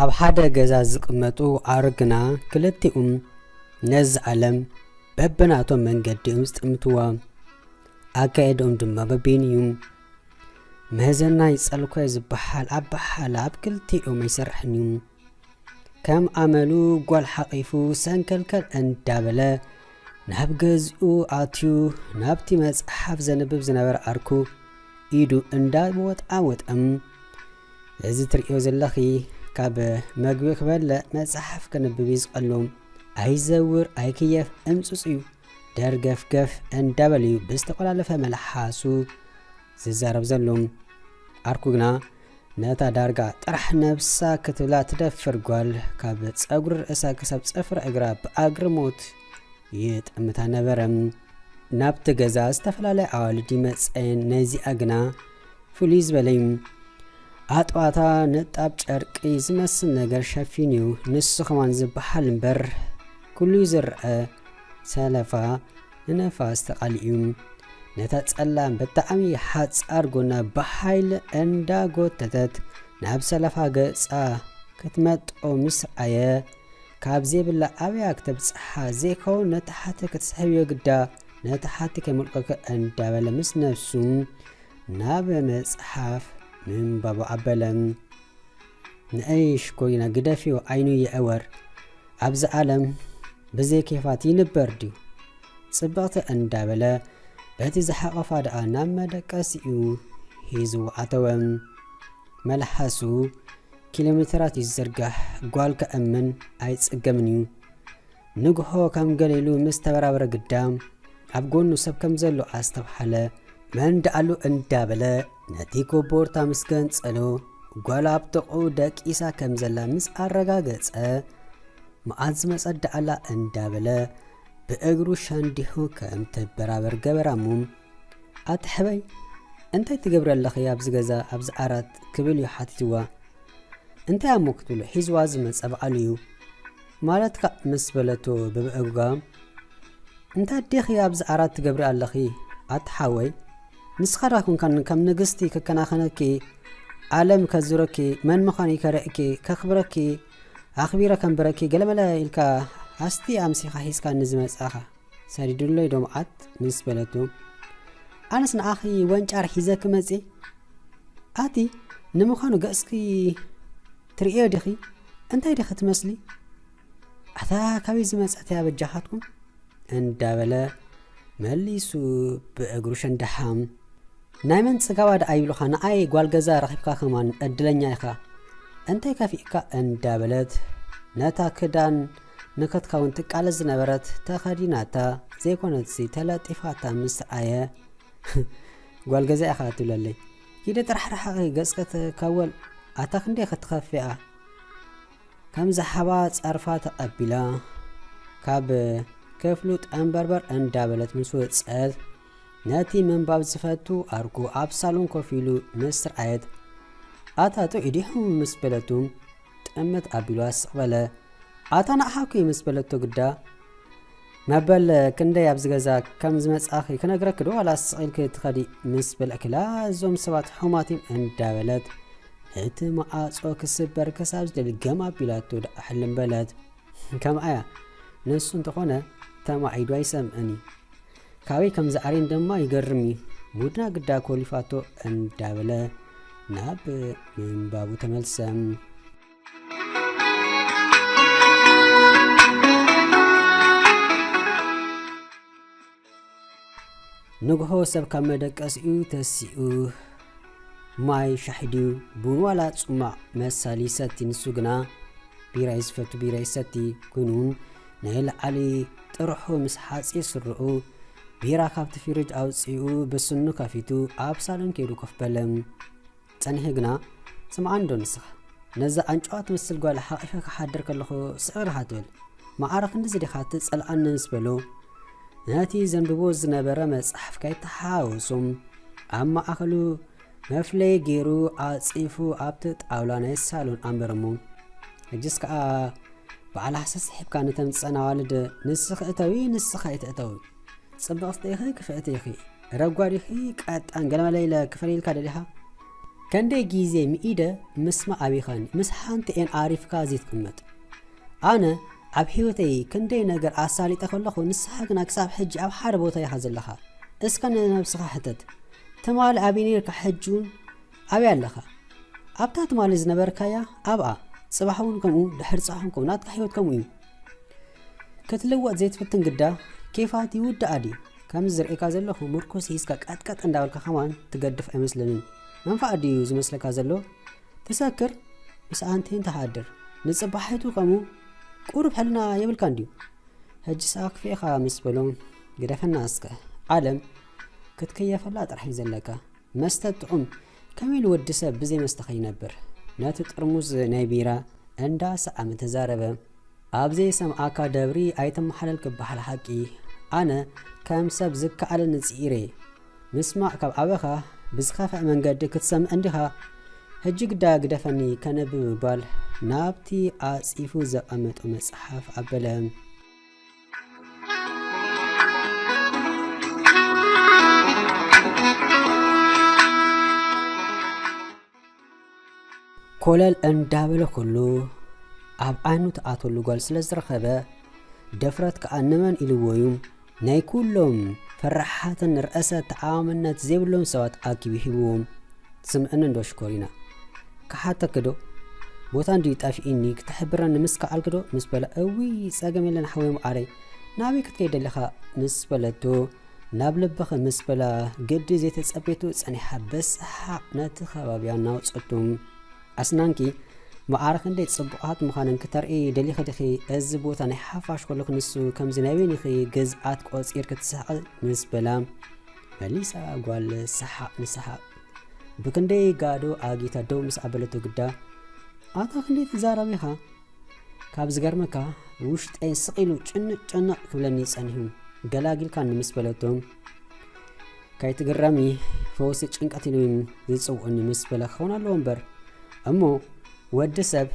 ኣብ ሓደ ገዛ ዝቕመጡ ኣረግና ክልቲኡም ነዚ ዓለም በብናቶም መንገዲ እዮም ዝጥምትዋ። ኣካየድኦም ድማ በቢን እዩ። መዘናይ ጸልኮ ዝበሃል ኣበሓላ ኣብ ክልቲኦም ኣይሰርሕን እዩ። ከም ኣመሉ ጓል ሓቒፉ ሰንከልከል እንዳበለ ናብ ገዝኡ ኣትዩ ናብቲ መጽሓፍ ዘንብብ ዝነበረ ኣርኩ ኢዱ እንዳወጣወጠም፣ እዚ ትርእዮ ዘለኺ ካብ መግቢ ክበልዕ መጽሓፍ ከንብብ እዩ ዝቐሉ። ኣይዘውር ኣይክየፍ እምጽጽ እዩ። ደርገፍገፍ እንዳበለ እዩ ብዝተቆላለፈ መልሓሱ ዝዛረብ ዘሎ። ኣርኩ ግና ነታ ዳርጋ ጥራሕ ነብሳ ክትብላ ትደፍር ጓል ካብ ጸጉሪ ርእሳ ክሳብ ጽፍሪ እግራ ብኣግርሞት ይጥምታ ነበረ። ናብቲ ገዛ ዝተፈላለያ ኣዋልድ ይመጸየን፣ ነዚኣ ግና ፍሉይ ዝበለ እዩ። ኣጥባታ ንጣብ ጨርቂ ዝመስል ነገር ሸፊኑ እዩ። ንሱ ከማን ዝበሃል እምበር ኩሉ ዝረአ ሰለፋ ንነፋስ ተቓሊዑ እዩ። ነታ ጸላም ብጣዕሚ ሓጻር ጎና ብሓይሊ እንዳጎተተት ናብ ሰለፋ ገጻ ክትመጦ ምስ ረኣየ፣ ካብ ዘይብላ ኣበያ ክተብጽሓ ዘይከውን ነቲ ሓቲ ክትስሕብዮ ግዳ፣ ነቲ ሓቲ ከይመልቀከ እንዳበለ ምስ ነብሱ ናብ መጽሓፍ ምንባቡ ኣበለ። ንኣይ ሽኮሪና ግደፍዮ፣ ዓይኑ ይዕወር። ኣብዚ ዓለም ብዘይ ኬፋት ይንበር ድዩ? ጽብቕቲ እንዳበለ በቲ ዝሓቐፋ ደኣ ናብ መደቀሲኡ ሒዝዎ ኣተወ። መልሓሱ ኪሎ ሜትራት እዩ ዝዝርጋሕ፣ ጓል ከእምን ኣይጽገምን እዩ። ንግሆ ከም ገሌሉ ምስ ተበራበረ ግዳ፣ ኣብ ጎኑ ሰብ ከም ዘሎ ኣስተብሃለ። መን ደኣሉ እንዳበለ ነቲ ኮቦርታ ምስ ገንጸሎ፣ ጓል ኣብ ጥቕኡ ደቂሳ ከም ዘላ ምስ ኣረጋገጸ፣ መኣዝ ዝመጸት ደኣላ እንዳበለ ብእግሩ ሸንዲሑ ከም ተበራበር ገበራ እሞ፣ ኣቲ ሕበይ፣ እንታይ ትገብሪ ኣለኺ ኣብዚ ገዛ፣ ኣብዚ ዓራት? ክብል እዩ ሓቲትዋ። እንታይ እሞ ክትብሎ፣ ሒዝዋ ዝመጸ በዓሉ እዩ ማለትካ ምስ በለቶ ብብእግጋ፣ እንታይ ዲኺ ኣብዚ ዓራት ትገብሪ ኣለኺ? ኣቲ ሓወይ፣ ንስኻ ዳ ኮንካን ከም ንግስቲ ክከናኸነኪ፣ ዓለም ከዙረኪ፣ መን ምዃን ከርእኪ፣ ከኽብረኪ፣ ኣኽቢረ ከንብረኪ፣ ገለመለ ኢልካ ኣስቲ ኣምሲኻ ሒዝካኒ ዝመጻኻ። ሰዲዱለይ ዶ መዓት ምስ በለቱ፣ ኣነስ ንኣኺ ወንጫር ሒዘኪ መጺ። ኣቲ ንምዃኑ ገጽኪ ትርእዮ ዲኺ? እንታይ ዲኺ ትመስሊ? ኣታ ካበይ ዝመጸት እያ በጃኻትኩም? እንዳበለ መሊሱ ብእግሩ ሸንደሓ። ናይ መን ጽጋባ ደኣ ይብሉኻ? ንኣይ ጓል ገዛ ረኺብካ ከማን ዕድለኛ ኢኻ። እንታይ ከፊእካ? እንዳበለት ነታ ክዳን ንክትከውን ትቃለስ ዝነበረት ተኸዲናታ ዘይኮነትሲ ተለጢፋታ ምስ ኣየ፣ ጓል ገዛ ኢኻ ትብለለይ። ኪደ ጥራሕ ርሓቒ ገጽ ክትከወል ኣታ ክንደይ ክትኸፍኣ። ከም ዝሓባ ጸርፋ ተቐቢላ፣ ካብ ክፍሉ ጠንበርበር እንዳበለት ምስ ወጸት፣ ነቲ ምንባብ ዝፈቱ ኣርኩ ኣብ ሳሎን ኮፍ ኢሉ ምስ ረኣየት፣ ኣታ ጥዑይ ዲኹም? ምስ በለቱ፣ ጥምት ኣቢሉ ኣስቕ በለ። ኣታ ንዓኻኩ ምስ በለቶ ግዳ፣ መበል ክንደይ ኣብዚ ገዛ ከም ዝመጻኺ ክነግረኪ ዶ ዋላ ስቕ ኢልኪ ትኸዲ? ምስ በልዕኪላ፣ እዞም ሰባት ሕሙማት እዮም እንዳበለት፣ እቲ መዓጾ ክስበር ክሳብ ዝደሊ ገም ኣቢላቶ ደኣ ሕልም በለት። ከምኣያ ንሱ እንተኾነ ተማዒዱ ኣይሰምዕን እዩ። ካበይ ከም ዝኣርየን ድማ ይገርም እዩ። ሙድና ግዳ ኮሊፋቶ እንዳበለ ናብ ምንባቡ ተመልሰ። ንግሆ ሰብ ካብ መደቀሲኡ ተሲኡ ማይ ሻሂ ድዩ ቡን ዋላ ጽማቕ መሳሊ ይሰቲ። ንሱ ግና ቢራ እዩ ዝፈቱ፣ ቢራ ይሰቲ። ኮይኑ እውን ናይ ላዕሊ ጥርሑ ምስ ሓጺር ስርኡ ቢራ ካብቲ ፍሪጅ ኣውጺኡ ብስኑ ከፊቱ ኣብ ሳሎን ከይዱ ኮፍ በለ። ጸኒሑ ግና፣ ስምዓኒ ዶ ንስኻ፣ ነዛ ኣንጭዋ ትመስል ጓል ሓቒፈ ክሓድር ከለኹ ስቕ ኢልካ ትብል፣ ማዕረ ክንድዚ ዲኻ ትጸልኣኒ? ምስ በሎ፣ ነቲ ዘንብቦ ዝነበረ መጽሓፍ ከይተሓዋወሶም ኣብ ማእከሉ መፍለዪ ገይሩ ኣጽፉ ኣብቲ ጣውላ ናይ ሳሎን ኣንበረሞ። ሕጅስ ከኣ ባዕላ ሰስሒብካ ንተምጽአን ኣዋልድ ንስኺ እተዊ፣ ንስኻ ኣይትእተዊ። ጽብቕቲ ኢኺ ክፍእቲ ኢኺ፣ ረጓድ ኢኺ ቀጣን ገለመለ ኢለ ክፈልየልካ ደሊኻ? ከንደይ ግዜ ምኢደ ምስማዕ ኣቢኻኒ፣ ምስ ሓንቲ እየን ኣሪፍካ ዘይትቕመጥ። ኣነ ኣብ ህይወተይ ክንደይ ነገር ኣሳሊጠ ከለኹ፣ ንስኻ ግና ክሳብ ሕጂ ኣብ ሓደ ቦታ ኢኻ ዘለኻ። እስከ ንነብስኻ ሕተት። ትማሊ ኣበይ ነይርካ? ሕጂ እውን ኣበይ ኣለኻ? ኣብታ ትማሊ ዝነበርካያ ኣብኣ፣ ጽባሕ እውን ከምኡ፣ ድሕሪ ጽባሕ እውን ከምኡ፣ ናትካ ህይወት ከምኡ እዩ። ክትልወጥ ዘይትፍትን ግዳ ኬፋት ይውድኣ ድዩ? ከምዚ ዝርእየካ ዘለኹ ምርኩስ ሒዝካ ቀጥቀጥ እንዳበልካ ከማን ትገድፍ ኣይመስለንን። መንፋዕ ድዩ ዝመስለካ ዘሎ? ትሰክር፣ ምስ ኣንቴን ትሓድር፣ ንጽባሒቱ ከምኡ ቁሩብ ሕልና የብልካን ድዩ? ሕጂ ሰኣክፊ ኢኻ ምስ በሎም፣ ግደፈና እስከ። ዓለም ክትክየፈላ ጥራሕ እዩ ዘለካ። መስተ ጥዑም፣ ከመይ ኢሉ ወዲ ሰብ ብዘይ መስተ ከይነብር? ነቲ ጥርሙዝ ናይ ቢራ እንዳ ሰዓመ ተዛረበ። ኣብ ዘይሰምዓካ ደብሪ ኣይትመሓለል ክበሃል ሓቂ። ኣነ ከም ሰብ ዝከኣለኒ ጽኢረ። ምስማዕ ካብ ኣበኻ ብዝኸፍአ መንገዲ ክትሰምዕ እንዲኻ። ሕጂ ግዳ ግደፈኒ ከነብብ ምባል ናብቲ ኣጺፉ ዘቐመጦ መጽሓፍ ኣበለ። ኮለል እንዳበለ ከሎ ኣብ ዓይኑ ትኣትወሉ ጓል ስለ ዝረኸበ፣ ድፍረት ከኣ ንመን ኢልዎ እዩ ናይ ኩሎም ፈራሓትን ርእሰ ተኣማምነት ዘይብሎም ሰባት ኣኪቡ ሂብዎም። ትስምዕኒ እንዶ ሽኮሪና? ክሓተኪ ዶ? ቦታ እንድዩ ጠፊእኒ፣ ክትሕብረኒ ምስ ከኣልኪ ዶ? ምስ በላ፣ እውይ ጸገም የለን ሓወይ መዓረይ፣ ናበይ ክትከይድ ደሊኻ? ምስ በለቶ፣ ናብ ልብኺ ምስ በላ፣ ግዲ ዘይተጸበየቶ ጸኒሓ ብሰሓቕ ነቲ ከባቢ ኣናወጸቶ። ኣስናንኪ መዓረ ክንደይ ጽቡቓት ምዃነን ክተርኢ ደሊኺ ዲኺ? እዚ ቦታ ናይ ሓፋሽ ከሎ ክንሱ ከምዚ ናይ በይንኺ ግዝኣት ቆጺርኪ ትስሕቒ ምስ በላ፣ መሊሳ ጓል ሰሓቕ ንሰሓቕ። ብክንደይ ጋዶ ኣጊታ ደው ምስ ኣበለቶ ግዳ፣ ኣታ ክንደይ ትዛረብ ኢኻ? ካብ ዝገርመካ ውሽጠይ ስቕ ኢሉ ጭንቕ ጭንቕ ክብለኒ ጸኒሑ። ገላጊልካኒ ምስ በለቶ፣ ከይትግረሚ ፈውሲ ጭንቀት ኢሉ ዝጽውዑኒ ምስ በለ ክኸውን ኣለዎ እምበር። እሞ ወዲ ሰብ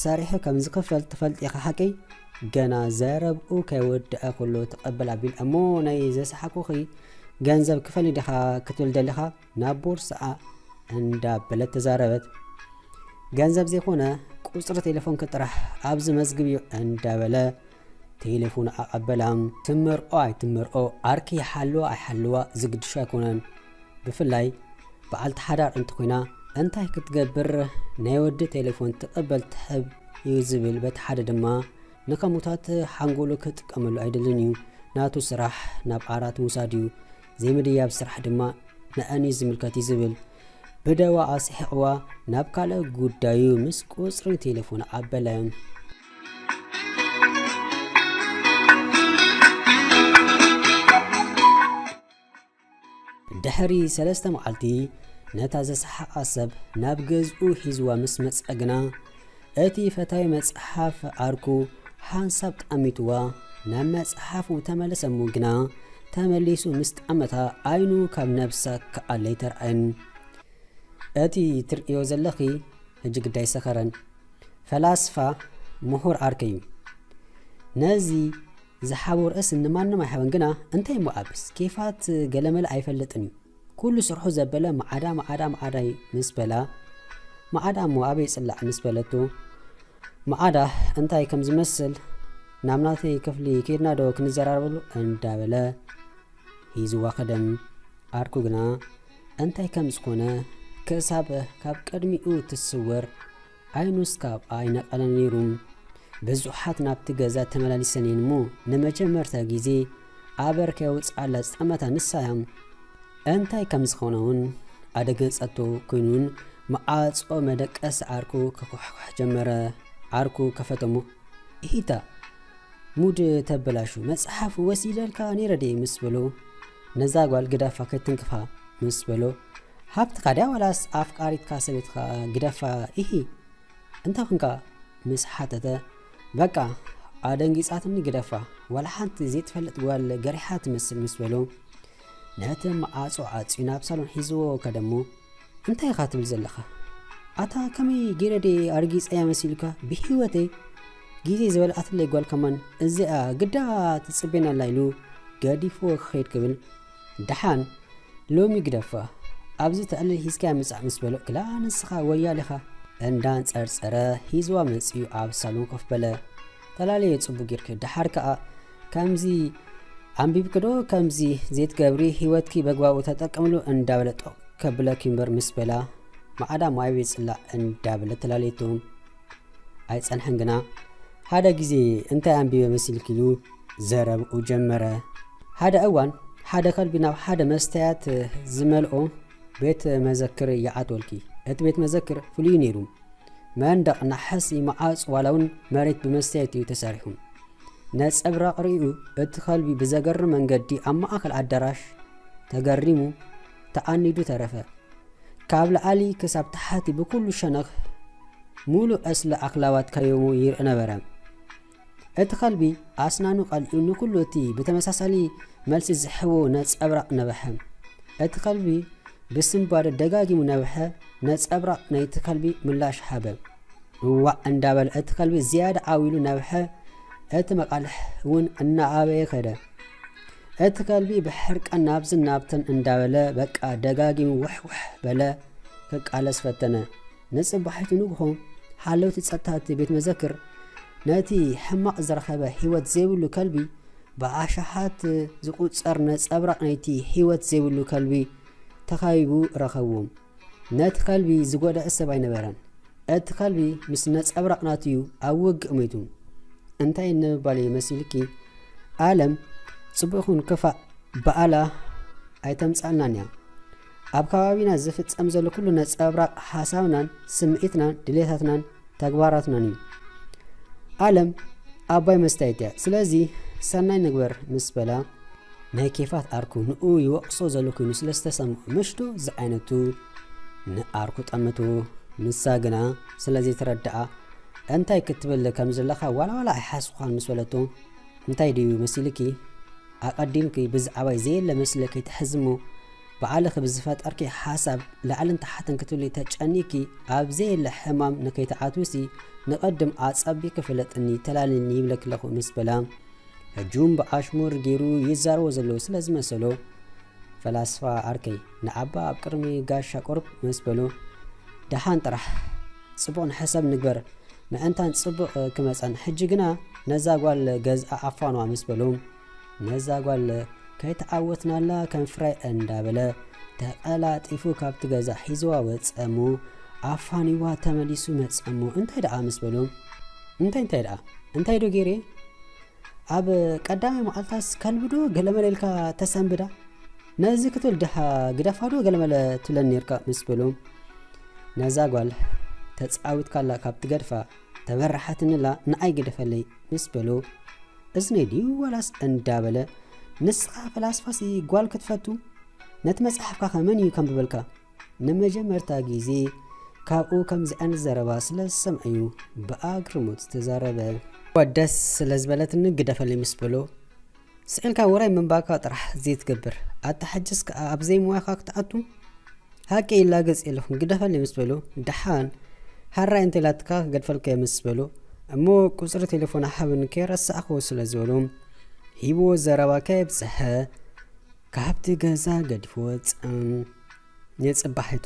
ሰሪሑ ከም ዝኽፈል ትፈልጥ ኢኻ ሓቀይ? ገና ዘረብኡ ከይወድአ ከሎ ትቐበል ኣቢል እሞ ናይ ዘሰሓኩኺ ገንዘብ ክፈሊ ዲኻ ክትብል ደሊኻ? ናብ ቦርስኣ እንዳበለት ተዛረበት። ገንዘብ ዘይኮነ ቁጽሪ ቴሌፎንኪ ጥራሕ ኣብዚ መዝግብዮ እንዳበለ ቴሌፎኑ ኣቐበላ። ትመርኦ ኣይትመርኦ ዓርኪ ይሓልዋ ኣይሓልዋ ዝግድሾ ኣይኮነን። ብፍላይ በዓልቲ ሓዳር እንተኾይና እንታይ ክትገብር ናይ ወዲ ቴሌፎን ትቕበል ትሕብ እዩ ዝብል በቲ ሓደ ድማ ንኸሙታት ሓንጎሉ ክጥቀመሉ ኣይደልን እዩ። ናቱ ስራሕ ናብ ዓራት ምውሳድ እዩ። ዘይምድያብ ስራሕ ድማ ንኣን እዩ ዝምልከት እዩ ዝብል። ብደዋ ኣስሒቕዋ ናብ ካልእ ጉዳዩ ምስ ቁጽሪ ቴሌፎን ኣበለ። ድሕሪ ሰለስተ መዓልቲ ነታ ዘሰሓቓ ሰብ ናብ ገዝኡ ሒዝዋ ምስ መጸ ግና፣ እቲ ፈታዊ መጽሓፍ ዓርኩ ሓንሳብ ጠሚትዋ ናብ መጽሓፉ ተመለሰ እሞ ግና፣ ተመሊሱ ምስ ጠመታ ዓይኑ ካብ ነብሳ ክኣለ ኣይተርኣየን። እቲ ትርእዮ ዘለኺ ሕጂ ግዳይ ሰኸረን ፈላስፋ ምሁር ዓርከይ እዩ። ነዚ ዝሓቦ ርእስ ንማንም ኣይሃበን፣ ግና እንታይ እሞ ኣብስ ኬፋት ገለመለ ኣይፈልጥን እዩ። ኩሉ ስርሑ ዘበለ መዓዳ፣ መዓዳ፣ መዓዳ እዩ ምስ በላ፣ መዓዳ እሞ ኣበይ ጽላእ ምስ በለቶ፣ መዓዳ እንታይ ከም ዝመስል ናብ ናተይ ክፍሊ ኬድና ዶ ክንዘራረበሉ እንዳበለ ሂዝዋ ከደም። ዓርኩ ግና እንታይ ከም ዝኾነ ክሳብ ካብ ቅድሚኡ ትስወር ዓይኑስ ካብ ኣይነቐለን ነይሩ። ብዙሓት ናብቲ ገዛ ተመላሊሰን እየን እሞ ንመጀመርታ ግዜ ኣበር ከየውፅኣላ ዝጠመታ ንሳ እያ። እንታይ ከም ዝኾነ እውን ኣደገጸቶ ኮይኑን መዓጾ መደቀስ ዓርኩ ክኩሕኩሕ ጀመረ። ዓርኩ ከፈተሞ። ኢሂታ ሙድ ተበላሹ፣ መጽሓፍ ወሲደልካ ነይረ ድየ ምስ በሎ፣ ነዛ ጓል ግዳፋ ከይትንክፋ ምስ በሎ፣ ሃብትኻ ድያ ዋላስ ኣፍቃሪትካ ሰበይትኻ ግደፋ ኢሂ፣ እንታይ ኹንካ ምስ ሓተተ፣ በቃ ኣደንጊጻትኒ ግደፋ፣ ዋላ ሓንቲ ዘይትፈልጥ ጓል ገሪሓ ትመስል ምስ በሎ፣ ነቲ መዓጾ ዓጽዩ ናብ ሳሎን ሒዝዎ ከደሞ፣ እንታይ ኢኻ ትብል ዘለኻ? ኣታ ከመይ ገይረ ድየ ኣርጊጸያ መሲልካ? ብህይወተይ ግዜ ዝበልዓትለይ ጓል ከማን እዚኣ ግዳ ትጽበየና ኣላ ኢሉ ገዲፍዎ ክኸይድ ክብል፣ ደሓን ሎሚ ግደፋ፣ ኣብዚ ተዕልል ሒዝካያ ምጻእ ምስ በሎ፣ ክላ ንስኻ ወያል ኢኻ እንዳንጸርጸረ ሒዝዋ መጺኡ ኣብ ሳሎን ኮፍ በለ። ተላለየ ጽቡቕ ጌርኪ፣ ደሓር ከኣ ከምዚ ኣንቢብኪ ዶ ከምዚ ዘይትገብሪ፣ ህይወትኪ በግባቡ ተጠቀምሉ እንዳበለ ጦቕ ከብለኪ እምበር ምስ በላ፣ ማዕዳ ማይ ቤት ጽላእ እንዳበለ ተላለየቶም። ኣይጸንሐን ግና፣ ሓደ ግዜ እንታይ ኣንቢበ መሲልኪ ኢሉ ዘረብኡ ጀመረ። ሓደ እዋን ሓደ ከልቢ ናብ ሓደ መስተያት ዝመልኦ ቤት መዘክር ይኣትወልኪ። እቲ ቤት መዘክር ፍሉይ ነይሩ። መንደቕ ናሕሲ፣ መዓጹ ዋላ እውን መሬት ብመስተያት እዩ ተሰሪሑ። ነጸብራቕ ርእዩ እቲ ከልቢ ብዘገርም መንገዲ ኣብ ማእከል ኣዳራሽ ተገሪሙ ተኣኒዱ ተረፈ። ካብ ላዕሊ ክሳብ ታሕቲ ብኩሉ ሸነኽ ሙሉእ ዕስለ ኣኽላባት ከይሙ ይርኢ ነበረ። እቲ ከልቢ ኣስናኑ ቀሊዑ ንኩሉ እቲ ብተመሳሳሊ መልሲ ዝሕቦ ነጸብራቕ ነበሐ። እቲ ከልቢ ብስንባደ ደጋጊሙ ነብሐ። ነጸብራቕ ናይቲ ከልቢ ምላሽ ሃበ። እዋእ እንዳበለ እቲ ከልቢ ዝያዳ ዓው ኢሉ ነብሐ። እቲ መቃልሕ እውን እናዓበየ ከደ። እቲ ከልቢ ብሕርቃን ናብዝን ናብተን እንዳበለ በቃ ደጋጊሙ ውሕ ውሕ በለ። ክቃለስ ፈተነ። ንጽባሒቱ ንግሆ ሓለውቲ ጸጥታ እቲ ቤት መዘክር ነቲ ሕማቕ ዝረኸበ ህይወት ዘይብሉ ከልቢ ብኣሽሓት ዝቑጸር ነጸብራቕ ናይቲ ህይወት ዘይብሉ ከልቢ ተኻቢቡ ረኸብዎም። ነቲ ከልቢ ዝጎድአ ሰብ ኣይነበረን። እቲ ከልቢ ምስ ነጸብራቕ ናቱ እዩ ኣብ ውግእ ሞይቱ። እንታይ ንምባል እዩ መሲልኪ? ዓለም ጽቡቕ ይኹን ክፋእ ብኣላ ኣይተምጽኣልናን እያ። ኣብ ከባቢና ዝፍጸም ዘሎ ኩሉ ነጸብራቕ ሓሳብናን ስምዒትናን ድሌታትናን ተግባራትናን እዩ። ዓለም ዓባይ መስታየት እያ። ስለዚ ሰናይ ንግበር ምስ በላ ናይ ኬፋት ዓርኩ ንኡ ይወቕሶ ዘሎ ኮይኑ ስለ ዝተሰምዖ ምሽዶ ዝዓይነቱ ንዓርኩ ጠመቶ። ንሳ ግና ስለ ዘይተረድኣ እንታይ ክትብል ከም ዘለኻ ዋላ ዋላ ኣይሓስብኳን ምስ በለቶ እንታይ ድዩ መሲልኪ ኣቐዲምኪ ብዛዕባይ ዘየለ መስለ ከይትሕዝሞ ባዕልኺ ብዝፈጠርኪ ሓሳብ ላዕልን ታሕትን ክትብሊ ተጨኒኪ ኣብ ዘየለ ሕማም ንከይትኣትውሲ ንቐድም ኣጸቢቂ ፍለጥኒ ተላልኒ ይብለኪ ኣለኹ ምስ በላ ሕጂ እውን ብኣሽሙር ገይሩ ይዛረቦ ዘሎ ስለ ዝመሰሎ ፈላስፋ ዓርከይ ንዓባ ኣብ ቅድሚ ጋሻ ቁርብ ምስ በሎ ደሓን ጥራሕ ጽቡቕ ንሕሰብ ንግበር ምእንታን ጽቡቕ ክመጸን ሕጂ ግና ነዛ ጓል ገዝኣ ኣፋንዋ ምስ በሎ ነዛ ጓል ከይተዓወትናላ ከም ፍራይ እንዳበለ ተቐላጢፉ ካብቲ ገዛ ሒዝዋ ወጸ እሞ ኣፋኒዋ ተመሊሱ መጸ እሞ እንታይ ደኣ ምስ በሎ እንታይ እንታይ ደኣ እንታይ ዶ ገይረ ኣብ ቀዳማይ መዓልታስ ከልብዶ ገለመለ ኢልካ ተሰንብዳ ነዚ ክትብል ድኻ ግደፋዶ ገለመለ ትብለኒ ነርካ ምስ በሎ ነዛ ጓል ተጻዊትካላ ካብ ትገድፋ ተበራሓትንላ ንኣይ ግደፈለይ ምስ በሎ እዝነይ ድዩ ዋላስ እንዳበለ ንስኻ ፈላስፋሲ ጓል ክትፈቱ ነቲ መጽሓፍካ ከመን እዩ ከንብበልካ ንመጀመርታ ግዜ ካብኡ ከምዚ ዓይነት ዘረባ ስለ ዝሰምዐ እዩ ብኣግርሞት ዝተዛረበ። እዋ ደስ ስለ ዝበለትኒ ግደፈለይ ምስ በሎ፣ ስቕ ኢልካ ውራይ ምንባብካ ጥራሕ ዘይትገብር፣ ኣታ ሕጅስ ከኣ ኣብ ዘይሞያኻ ክትኣቱ? ሃቀይ ይላገጽ የለኹን ግደፈለይ ምስ በሎ፣ ደሓን ሃራይ እንተ ኢላትካ ክገድፈልካ እየ ምስ በሎ፣ እሞ ቁጽሪ ቴሌፎና ሃበኒ ከይረሳዕክዎ ስለ ዝበሎ፣ ሂብዎ ዘረባ ከየብዝሐ ካብቲ ገዛ ገዲፉ ወጸ። ንጽባሒቱ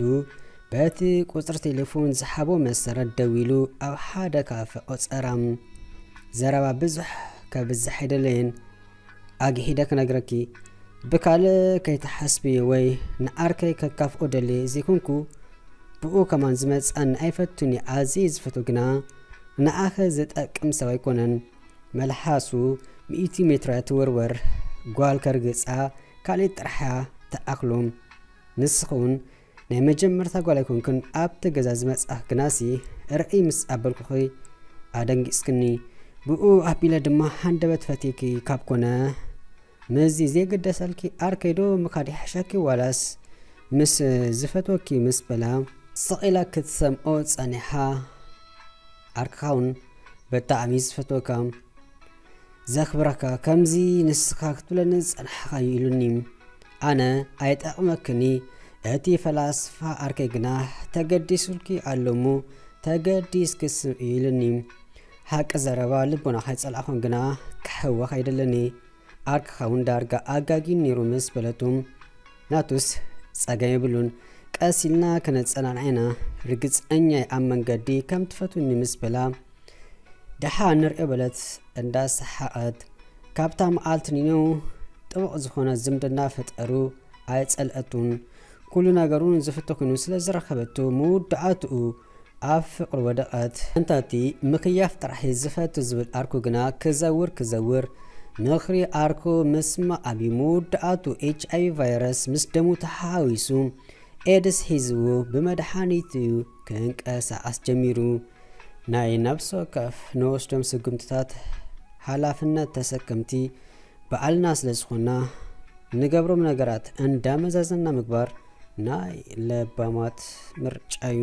በቲ ቁጽሪ ቴሌፎን ዝሃቦ መሰረት ደዊሉ ኣብ ሓደ ካፈ ቆጸራ። ዘረባ ብዙሕ ከብዝሕ ኣይደለየን። ኣግሒደ ክነግረኪ፣ ብካልእ ከይትሓስቢ ወይ ንዓርከይ ከካፍኦ ደልየ ዘይኮንኩ፣ ብኡ ከማን ዝመጽኣኒ ኣይፈቱን እየ ኣዝየ ዝፈትዎ ግና ንዓኺ ዝጠቅም ሰብ ኣይኮነን። መልሓሱ ሚእቲ ሜትራ ትውርወር ጓል ከርግጻ ካልእ ጥራሕ እያ ትኣኽሎ። ንስኺ እውን ናይ መጀመርታ ጓል ኣይኮንክን ኣብቲ ገዛ ዝመጻኽ ግናሲ ርዕይ ምስ ኣበልኩኺ ኣደንጊጽክኒ። ብኡ ኣቢለ ድማ ሃንደበት ፈትየኪ ካብ ኮነ ምስዚ ዘይግደሰልኪ ዓርከይ ዶ ምኻድ ይሕሸኪ ዋላስ ምስ ዝፈትወኪ ምስ በላ ስቕ ኢላ ክትሰምዖ ጸኒሓ። ዓርክኻ እውን ብጣዕሚ ዝፈትወካ ዘኽብረካ ከምዚ ንስኻ ክትብለኒ ዝጸናሕካዩ ኢሉኒ። ኣነ ኣይጠቕመክኒ እቲ ፈላስፋ ዓርከይ ግና ተገዲሱልኪ ኣሎ እሞ ተገዲስኪ ስምዒ ኢሉኒ። ሓቂ ዘረባ ልቦናኻ ኣይጸላእኹን ግና ክሕወኽ ኣይደለኒ። ዓርክኻ እውን ዳርጋ ኣጋጊን ነይሩ ምስ በለቱ ናቱስ ጸገም የብሉን ቀስ ኢልና ከነጸናንዓ ኢና። ርግጸኛ እየ ኣብ መንገዲ ከም ትፈትውኒ ምስ በላ፣ ደሓ ንርእዮ በለት እንዳሰሓቐት። ካብታ መዓልቲ ንዮ ጥቡቕ ዝኾነ ዝምድና ፈጠሩ። ኣይጸልአቱን። ኩሉ ነገሩ ንዝፍቶ ኮይኑ ስለ ዝረኸበቱ፣ መወዳእትኡ ኣብ ፍቕሪ ወደቐት። እንታቲ ምክያፍ ጥራሕ እዩ ዝፈቱ ዝብል ኣርኩ ግና ክዘውር ክዘውር፣ ምኽሪ ኣርኩ ምስማዕ ኣብዩ። መወዳእቱ ኤች ኣይ ቪ ቫይረስ ምስ ደሙ ተሓዋዊሱ ኤድስ ሒዝዎ ብመድሓኒት እዩ ክንቀሳቐስ ጀሚሩ። ናይ ነፍሲ ወከፍ ንወስዶም ስጉምትታት ሓላፍነት ተሰከምቲ ባዕልና ስለ ዝኾንና፣ ንገብሮም ነገራት እንዳመዛዘንና ምግባር ናይ ለባማት ምርጫ እዩ።